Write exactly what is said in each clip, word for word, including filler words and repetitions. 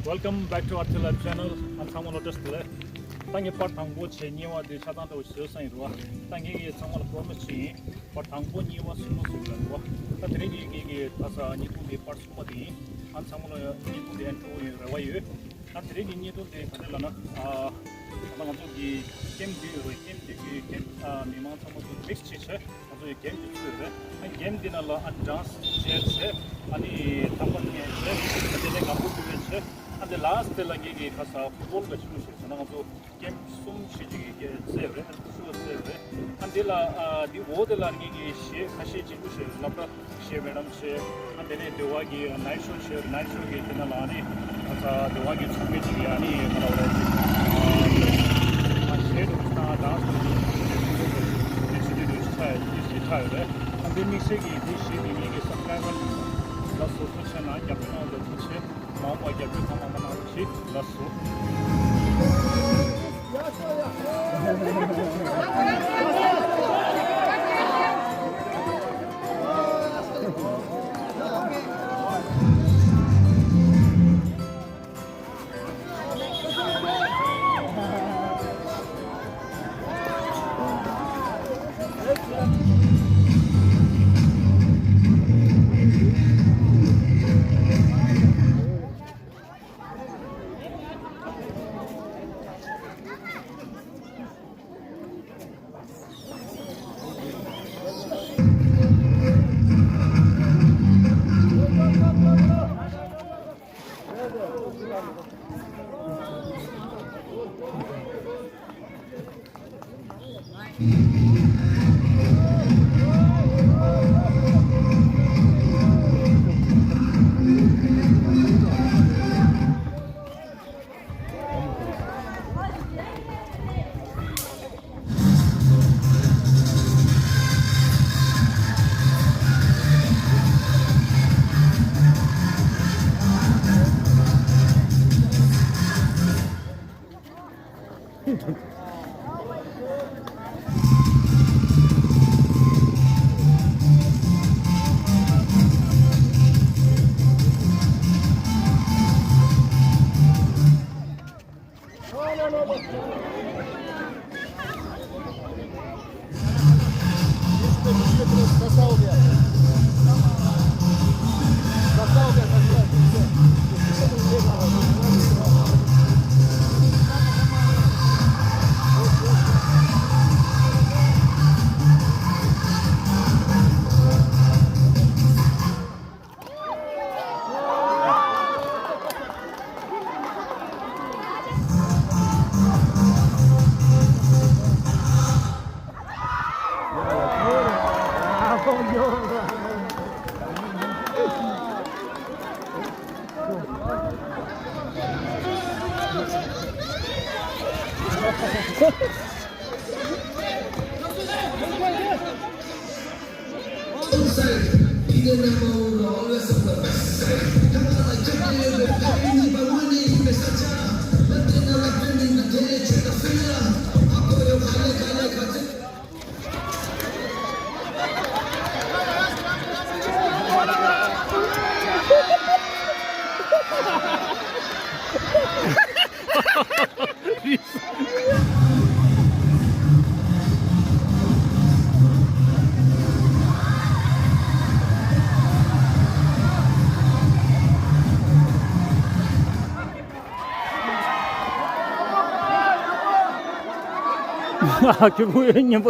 Welcome back to Arthi Live Channel. ཨ་ཚང་མ་ལ་བཀྲ་ཤིས་བདེ་ལེགས། ད་ངས་པར་དང་པོ་བྱས་གཉིས་པ་དེ་ཆ་ཚང་འདྲ་བོ་བཟོས་ས་ཡིན་རེད་བ། ད་ངས་ངས་ཚང་མ་ལ་པྲོ་མི་སི་བྱས་ཡིན། པར་དང་པོ་གཉིས་པ་གསུམ་པ་བཟོས་ཡོད་རེད་བ། ད་དེ་རིང་ངས་ངས་ངས་ད་ས་བརྙན་ཐུང་དེ་པར་གསུམ་པ་དེ་ཡིན། ཨ་ཚང་མ་ལ་བརྙན་ཐུང་དེ་ཨེན་ཇོའི་ཡོད་རེ་བ་ཡོད། ད་དེ་རིང་གི་བརྙན་ཐུང་དེ་ག་འདྲ་ལབ་ན། ཨ་ད་ང་ཚོ་གི་ཀེམ་འདི་ཡོད་རེད། ཀེམ་འདི་གི་ཀེམ་ཨ་མི་མང་ཚང་མ་ཚོ་མིག་སི་བྱས་བྱས། ང་ཚོ་ཡི་གེམ་དེ་ཚུད་རེད། ཨ་གེམ་འདི་ནང་ལ་ཨ་ཌན་སི་བྱས་བྱས། ཨ་ནི་ཐག་པ་ཉན་བྱས། ཨ་དེ་ནས་ངང་པོ་ཕུལ་བས་བྱས། ཨ་དེ་ལ་སི་ཊི་ལ་ངེད་ཀྱི་ཁ་ས་ཕུཊ་བོལ་ག་ཆུ་ལུ་བྱས་བྱས་ན་ང་ཚོ་གེམ་གསུམ་བྱས་ཅིག་གི་བརྩེ་བས་ཨ་ཆུ་བརྩེ་བས། ཨ་འདི་ལ་ཨ་འདི་འོག་དེ་ལ་ངེད་ཀྱི་གཞས་ཁ་ཤས་ཅིག་ལུ་བྱས་སློབ་གྲྭ་ཞེས་མེ་ཌམ་ཞེས། ཨ་དེ་ནས་དེ་བ་གི་ནའིཊ་ཤོ་ཞེས་ནའིཊ་ཤོ་གི་དེ་ན་ལ་ནི་ཨ་ས་དེ་བ་གི་ཚོགས་མི་ཅིག་གི་ཨ་ནི་ང་ལ་བ་ཅིག་ཨ་ཞེས་འགྲོ་སྟངས་དང་སོ་སོ་དེ་ཞེས་དེ་འདྲ་ཞིག་ཆགས་ཡོད་དེ་ཞེས་ཆགས་ཡོད་རེད། ཨ་འདི་དམིགས་བསལ་གྱི་དེ་ཞེས་དེ་ངེད་ཀྱི་སབ་སི་ཀྲའི་བར་ལ་སོ་སོ་ཆེ་ན་རྒྱབ་སྐྱོར་གནང་བ་ཐུགས་ཆེ། མ་འོངས་པ་རྒྱབ་སྐྱོར་ཚང་མ་མ་གནང་རོགས་ཞེས་ལ་སོ། ཁྱོད་བུ་ཡོད་སྙམ་པ།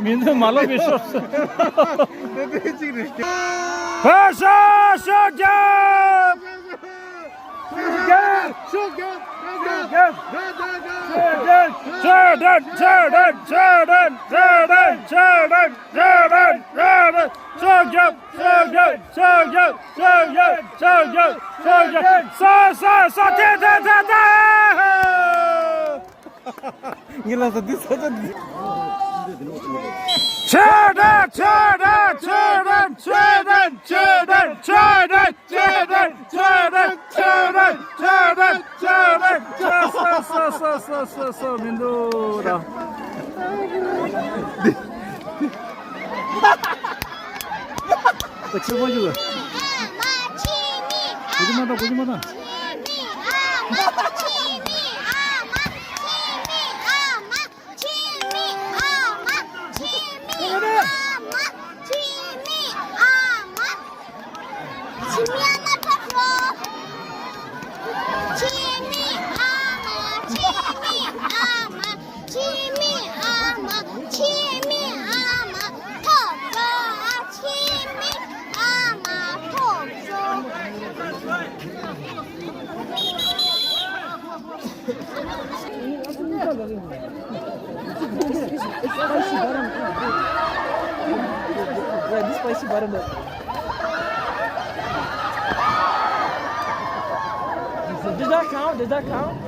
མི་འདུག་མ་ལོ་བའི་ཤོག་ཤོག་རྒྱབ། ངས་ལབ་ས་འདི་ས་ཆ་འདི། མི་འདུག་ར། ད་ཁྱེད་པ་ཡོད། གོ་རྒྱུ་མ་དང་གོ་རྒྱུ་མ་དང་། Does that count? Does that count?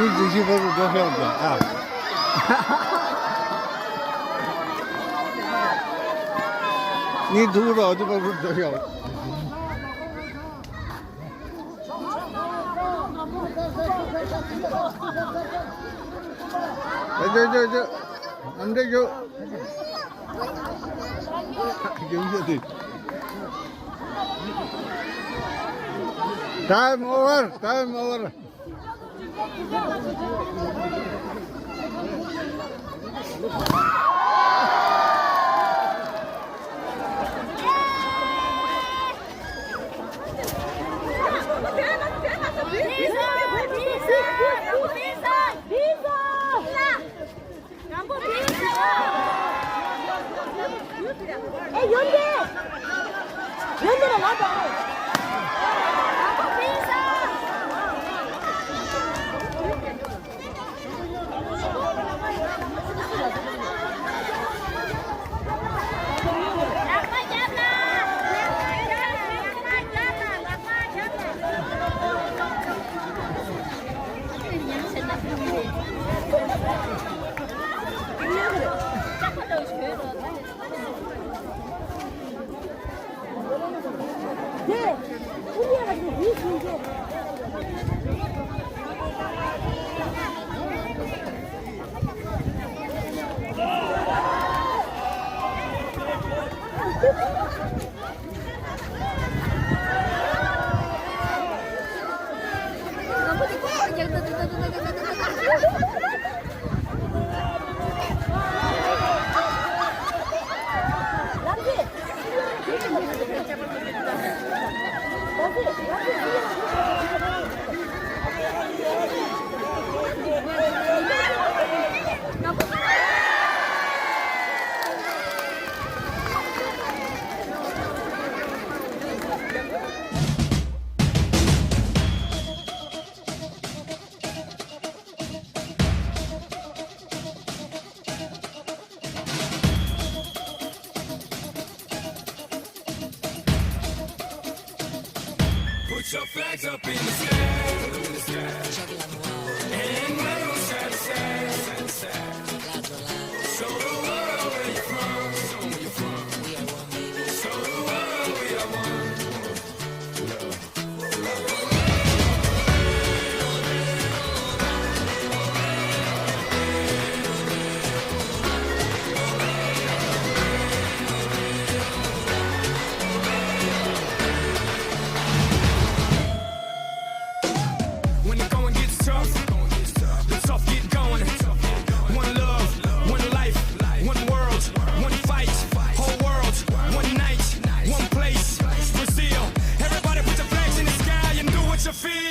ཡིན་གཅིག་ཤི་བར་དུ་འགྲོ་ཤོག་ད་ཨ། ངའི་ཐུགས་རོགས་ཀྱི་བར་དུ་འགྲོ་ཤོག་ཨ་ཅོ་ཅོ་ཅོ། ཨམ་འདྲེ་ཅོ། ཡོང་ཤོག་དེ། Time over, time over. ཨེ་ཡོན་ཏན། ཡོན་ཏན་ལ་ལབ་དང་། Put your flags up in the sky. And wave 'em side to side. Show the world where you're from. Show the world we are one. When the going gets tough, the tough get going. One love, one life, one world, one fight. Whole world, one night, one place. Brazil, everybody put your flags in the sky and do what you feel.